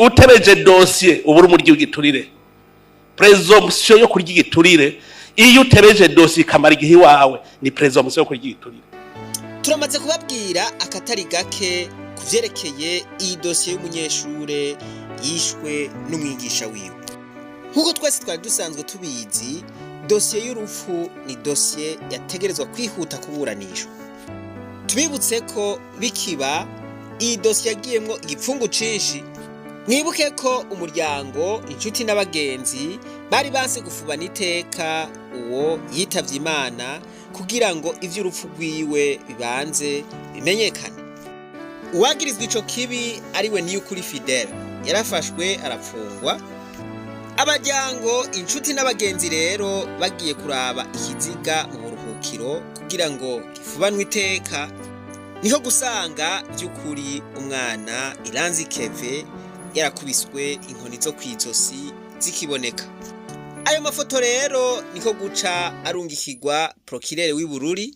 Utebeje dosiye, uba uri umuryi w'igiturire. Présomption yo kurya igiturire, iyo utebeje dosiye ikamara igihe iwawe, ni présomption yo kurya igiturire. Turamaze kubabwira akatari gake ku vyerekeye iyi dosiye y'umunyeshure yishwe n'umwigisha wiwe. Nk'uko twese twari dusanzwe tubizi, dosiye y'urupfu ni dosiye yategerezwa kwihuta kuburanishwa. Tubibutse ko bikiba, iyi dosiye yagiyemwo igipfungu cinshi. Mwibuke ko umuryango, inshuti n'abagenzi bari banse gufubana iteka uwo yitavye Imana kugira ngo ivy'urupfu rwiwe bibanze bimenyekane. Uwagirizwa ico kibi, ariwe Niyukuri Fidele, yarafashwe arapfungwa. Abaryango, inshuti n'abagenzi rero bagiye kuraba ikiziga mu buruhukiro kugira ngo gifubanwe iteka, niho gusanga by'ukuri umwana Iranzi Keve yarakubiswe inkoni zo kw'izosi zikiboneka. Ayo mafoto rero niko guca arungikirwa procureur w'i Bururi,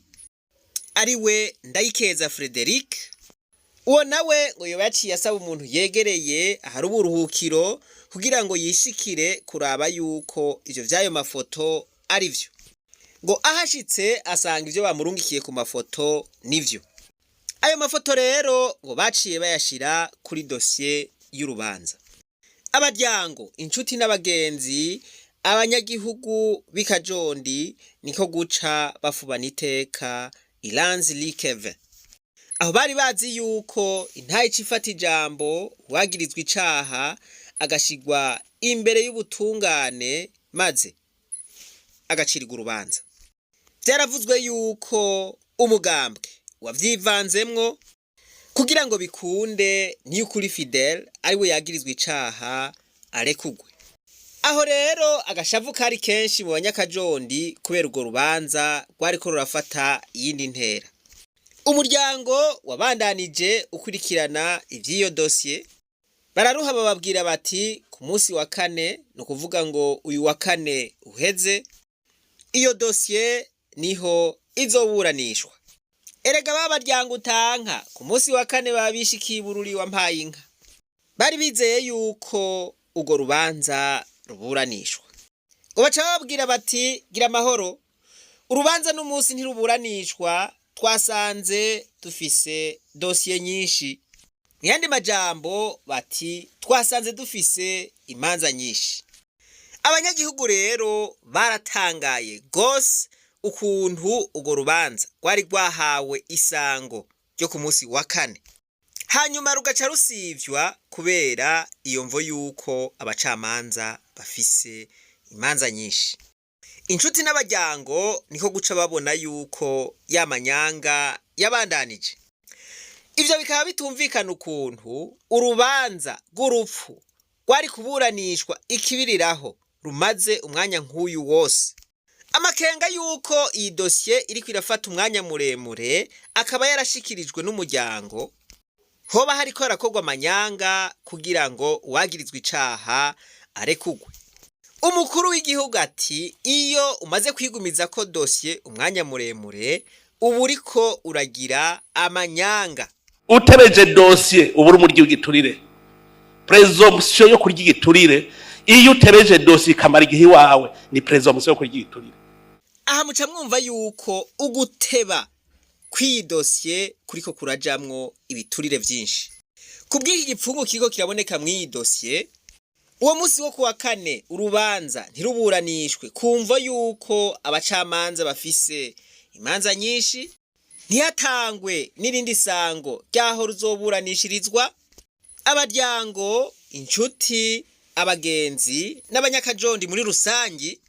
ariwe Ndayikeza Frederic. Uwo nawe ngo yoba yaciye asaba umuntu yegereye ahari uburuhukiro kugira ngo yishikire kuraba yuko ivyo vy'ayo mafoto ari vyo. Ngo ahashitse asanga ivyo bamurungikiye ku mafoto nivyo. Ayo mafoto rero ngo baciye bayashira kuri dosiye y'urubanza. Abaryango, inshuti n'abagenzi, abanyagihugu b'i Kajondi niko guca bafubana iteka Iranzi Likeve. Aho bari bazi yuko intahe ica ifata ijambo, uwagirizwa icaha agashigwa imbere y'ubutungane maze agacirwa urubanza. Vyaravuzwe yuko umugambwe wavyivanzemwo kugira ngo bikunde Niyukuri Fidele, ariwe yagirizwa icaha, arekugwe. Aho rero agashavu kari kenshi mu Banyakajondi kubera urwo rubanza rwariko rurafata iyindi ntera. Umuryango wabandanije ukurikirana ivy'iyo dosiye, bararuha bababwira bati ku munsi wa kane, ni ukuvuga ngo uyu wa kane uheze, iyo dosiye niho izoburanishwa. Erega babaryango utanka ku munsi wa kane baba bishikiye i Bururi wampaye inka. Bari bizeye yuko urwo rubanza ruburanishwa. Ngo baca bababwira bati: "Gira amahoro, urubanza n'umunsi ntiruburanishwa, twasanze dufise dosiye nyinshi." Mu yandi majambo bati: "Twasanze dufise imanza nyinshi." Abanyagihugu rero baratangaye gose ukuntu urwo rubanza rwari rwahawe isango ryo ku munsi wa kane, hanyuma rugaca rusivywa kubera iyo mvo yuko abacamanza bafise imanza nyinshi. Inshuti n'abaryango niko guca babona yuko ya manyanga yabandanije. Ivyo bikaba bitumvikana ukuntu urubanza rw'urupfu rwari kuburanishwa ikibiriraho rumaze umwanya nk'uyu wose. Amakenga yuko iyi dosiye iriko irafata umwanya muremure akaba yarashikirijwe n'umuryango, hoba hariko harakorwa amanyanga kugira ngo uwagirizwa icaha arekugwe. Umukuru w'igihugu ati: "Iyo umaze kwigumiza ko dosiye umwanya muremure, uba uriko uragira amanyanga." Utebeje dosiye, uba uri umuryi w'igiturire. Présomption yo kurya igiturire, iyo utebeje dosiye ikamara igihe iwawe, ni présomption yo kurya igiturire. Aha muca mwumva yuko uguteba kw'iyi dosiye kuriko kurajamwo ibiturire vyinshi. Kubw'iki gipfungu kiriko kiraboneka mw'iyi dosiye, uwo munsi wo kuwa kane urubanza ntiruburanishwe kumvo yuko abacamanza bafise imanza nyinshi, ntihatangwe n'irindi sango ryaho ruzoburanishirizwa. Abaryango, inshuti, abagenzi n'Abanyakajondi muri rusangi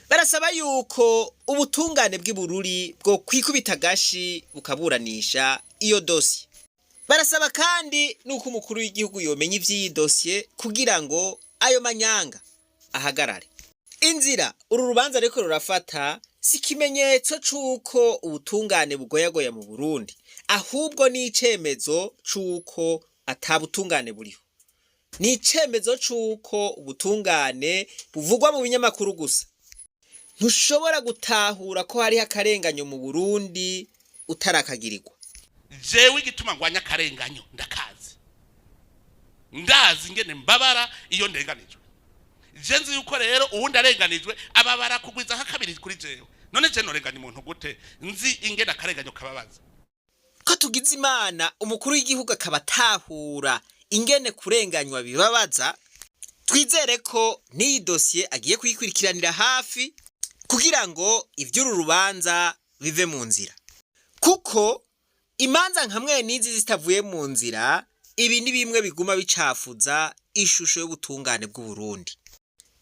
barasaba yuko ubutungane bw'i Bururi bwo kwikubita agashi bukaburanisha iyo dosiye. Barasaba kandi nuko umukuru w'igihugu yomenya ivy'iyi dosiye kugira ngo ayo manyanga ahagarare. Inzira uru rubanza ariko rurafata si ikimenyetso c'uko ubutungane bugoyagoya mu Burundi, ahubwo ni icemezo c'uko ata butungane buriho. Ni icemezo c'uko ubutungane buvugwa mu binyamakuru gusa. Ntushobora gutahura ko hariho akarenganyo mu Burundi utarakagirirwa. Jewe igituma ngwanya akarenganyo ndakazi. Ndazi ingene mbabara iyo ndenganijwe. Je nzi yuko rero uwundi arenganijwe ababara kugwiza nka kabiri kuri jewe. None je norenganya umuntu gute nzi ingene akarenganyo kababaza? Ko tugize Imana, umukuru w'igihugu akaba atahura ingene kurenganywa bibabaza, twizere ko n'iyi dosiye agiye kuyikurikiranira hafi kugira ngo iby'uru rubanza bive mu nzira, kuko imanza nka mwe n'izi zitavuye mu nzira, ibi ni bimwe biguma bicafuza ishusho y'ubutungane bw'Uburundi.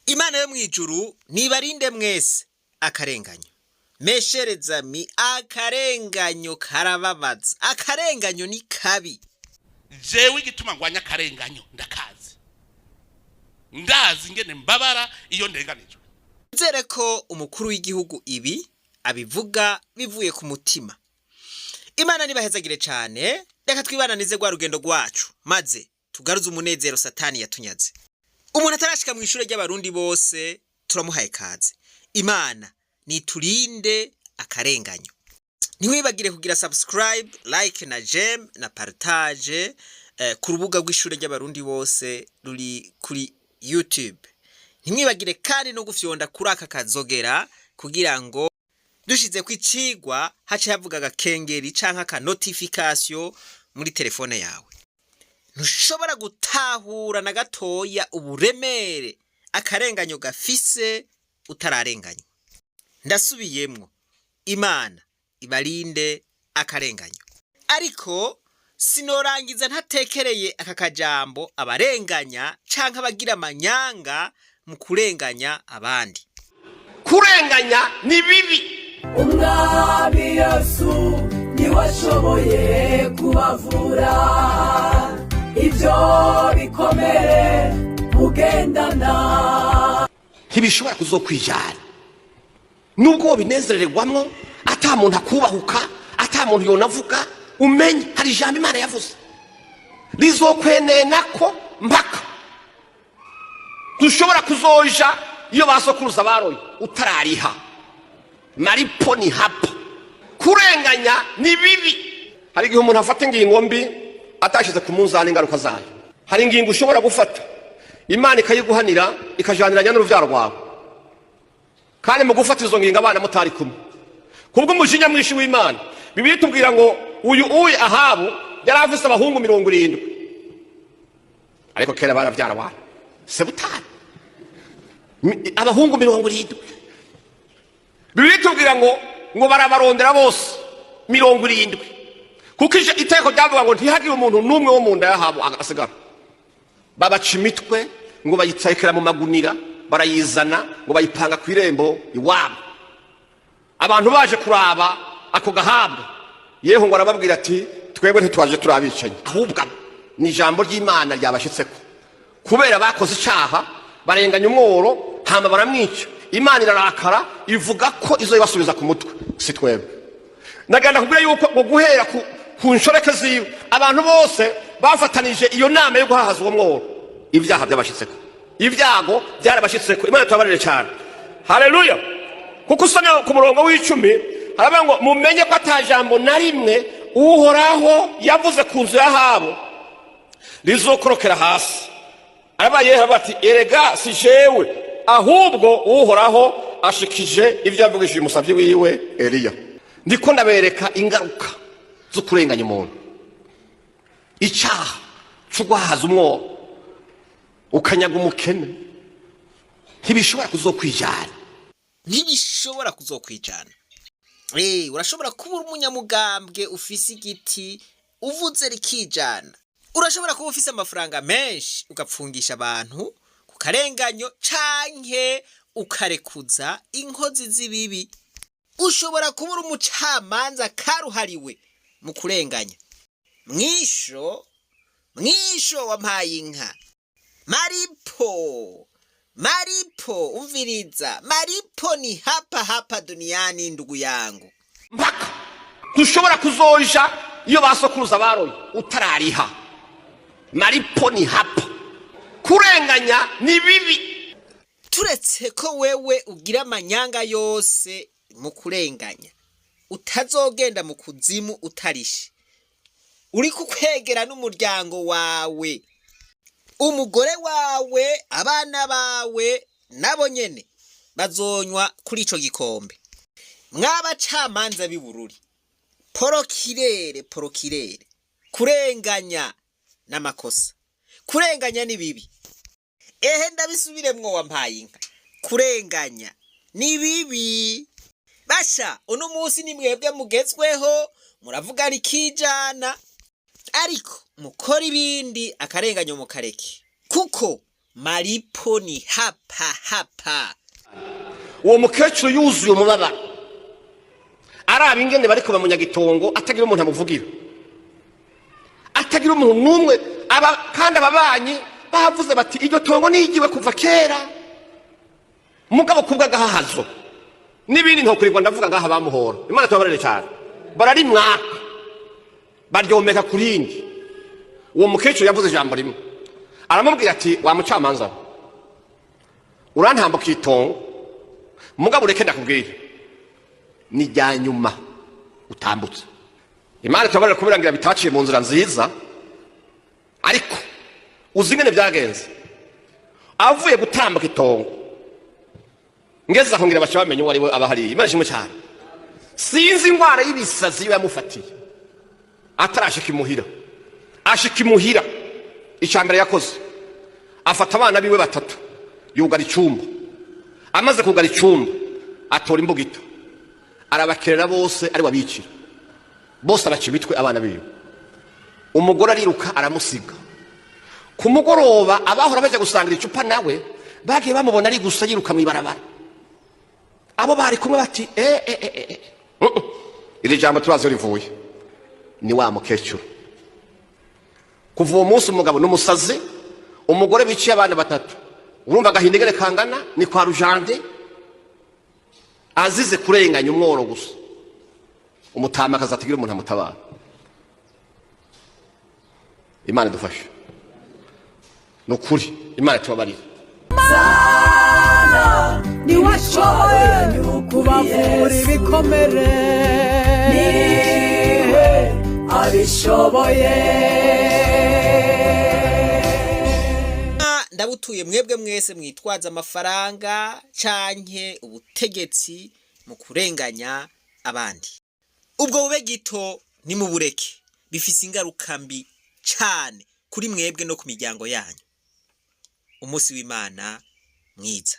Imana yo mu ijuru nibarinde mwese akarenganyo. Mesherezami, akarenganyo karababaza, akarenganyo ni kabi. Jewe igituma ngwanya akarenganyo ndakazi. Ndazi ingene mbabara iyo ndenganijwe. Nizere ko umukuru w'igihugu ibi abivuga bivuye ku mutima. Imana nibahezagire cyane. Reka twibananize rwa rugendo rwacu, maze tugaruze umunezero Satani yatunyaze. Umuntu atarashika mu ishuri ry'Abarundi bose, turamuhaye kaze. Imana niturinde akarenganyo. Ntiwibagire kugira subscribe, like na j'aime na partage ku rubuga rw'ishuri ry'Abarundi bose ruri kuri YouTube. Ntimwibagire kandi no gufyonda kuri aka kazogera kugira ngo dushize ku icigwa hace havuga agakengeri canke aka notification muri telefone yawe. Ntushobora gutahura na gatoya uburemere akarenganyo gafise utararenganywa. Ndasubiyemwo, Imana ibarinde akarenganyo. Ariko sinorangiza ntatekereye aka kajambo abarenganya canke abagira amanyanga mu kurenganya abandi. Kurenganya ni bibi. Umwami Yesu niwe ashoboye kubavura ibyo bikomere mugendana. Ntibishobora kuzokwijana nubwo wobinezererwamwo, ata muntu akubahuka, ata muntu yonavuga. Umenye hari ijambo Imana yavuze rizokwenenako mpaka. Ntushobora kuzoja iyo basokuruza baroye utarariha. Malipo ni hapa. Kurenganya ni bibi. Hari igihe umuntu afata ingingo mbi atashyize ku munzani ingaruka zayo. Hari ingingo ushobora gufata, Imana ikayiguhanira, ikajaniranya n'urubyaro rwawe, kandi mu gufata izo ngingo abana mutari kumwe kubw'umujinya mwinshi w'Imana. Bibiliya itubwira ngo uyu Ahabu yari afise abahungu 70, ariko kera barabyara abantu sebutani. Abahungu 70, Bibiliya itubwira ngo barabarondera bose 70, kuko iteko ryavuga ngo ntihagire umuntu n'umwe wo mu nda y'Ahabu asigara. Babaca imitwe, ngo bayitekera mu magunira, barayizana, ngo bayipanga ku irembo iwabo. Abantu baje kuraba ako gahabwa, Yehu ngo arababwira ati: "Twebwe ntitwaje turi abicanyi, ahubwo ni ijambo ry'Imana ryabashyitseko." Kubera bakoze icyaha, barenganya umworo, hama baramwica, Imana irarakara, ivuga ko izo ibasubiza ku mutwe, si twebwe. Naganda kubwira yuko ngo guhera ku nshoreke ziwe, abantu bose bafatanije iyo nama yo guhahaza uwo mworo, ibyaha byabashyitseko, ibyago byarabashyitseko. Imana tubabarire cyane. Haleluya! Kuko usomye ku murongo w'10, haravuga ngo: "Mumenye ko ata jambo na rimwe Uhoraho yavuze ku nzu y'Ahabu rizokorokera hasi." Arabaye aravuga ati: "Erega si jewe, ahubwo Uhoraho ashikije ibyo yavugishije umusabyi wiwe Eliya." Ndiko ndabereka ingaruka zo kurenganya umuntu, icyaha cyo guhahaza umworo, ukanyaga umukene, ntibishobora kuzokwijana. Ntibishobora kuzokwijana. Urashobora kuba uri umunyamugambwe, ufise igiti, uvuze rikijana. Urashobora kuba ufise amafaranga menshi, ugapfungisha abantu ku karenganyo canke ukarekuza inkozi z'ibibi. Ushobora kuba uri umucamanza karuhariwe mu kurenganya. Mwisho mwisho wampaye inka. Malipo, malipo, umviriza, malipo ni hapa hapa duniani, ndugu yangu. Mpaka ntushobora kuzoja iyo basokuruza baroye utarariha. Malipo ni hapa. Kurenganya ni bibi. Turetse ko wewe ugira amanyanga yose mu kurenganya, utazogenda mu kuzimu utarishe, uri kukwegera n'umuryango wawe. Umugore wawe, abana bawe nabo nyene bazonywa kuri ico gikombe. Mw'abacamanza b'i Bururi, procureur, procureur, kurenganya n'amakosa, kurenganya ni bibi. Ehe, ndabisubiremwo, wampaye inka, kurenganya ni bibi. Basha, uno munsi ni mwebwe mugezweho, muravuga rikijana, ariko mukora ibindi, akarenganyo mukareke, kuko malipo ni hapa hapa. Uwo mukecuru yuzuye umubabaro, araba ingene bariko bamunyagitongo, atagira umuntu amuvugira, atagira umuntu n'umwe aba. Kandi ababanyi bavuze bati: "Iryo tongo nigiwe kuva kera." Mugabo kubw'agahahazo n'ibindi ntokurirwa ndavuga ngaha, bamuhora. Imana tubabarire cyane, bararimwaka, baryomeka ku rindi. Uwo mukecuru yavuze ijambo rimwe, aramubwira ati: "Wa mucamanza we, urantambuka itongo, mugabo ureke ndakubwira, ni rya nyuma utambutse." Imana tubabarire kubirangira bitaciye mu nzira nziza, ariko uzi ingene byagenze? Avuye gutambuka itongo, ngeze aho ngira baca bamenya uwo ari we. Aba hariya, Imana ishimwe cyane, sinzi indwara y'ibisazi iyo yamufatiye, atarashika imuhira. Ashika imuhira, icya mbere yakoze, afata abana biwe batatu, yugara icyumba. Amaze kugara icyumba, atora imbugita, arabakerera bose, ari wabicira bose, abaca imitwe abana biwe. Umugore ariruka, aramusiga. Ku mugoroba, abahora bajya gusangira icupa nawe bagiye bamubona ari gusa yiruka mu ibarabara. Abo bari kumwe bati: "Eh, eh, eh, eh. Iri jambo turazi iyo rivuye, ni wa mukecuru." Kuva uwo munsi, umugabo n'umusazi, umugore biciye abana batatu, urumva agahinda ingene kangana. Ni kwa rujande, azize kurenganya umworo gusa. Umutamakazi atagira umuntu amutabara. Imana idufashe, ni ukuri, Imana tubabarire. Sana niwe ashoboye kubavura ibikomere, niwe abishoboye. Ndabutuye mwebwe mwese mwitwaza amafaranga canke ubutegetsi mu kurenganya abandi. Ubwo bube gito nimubureke, bifise ingaruka mbi cane kuri mwebwe no ku miryango yanyu. Umunsi w'Imana mwiza.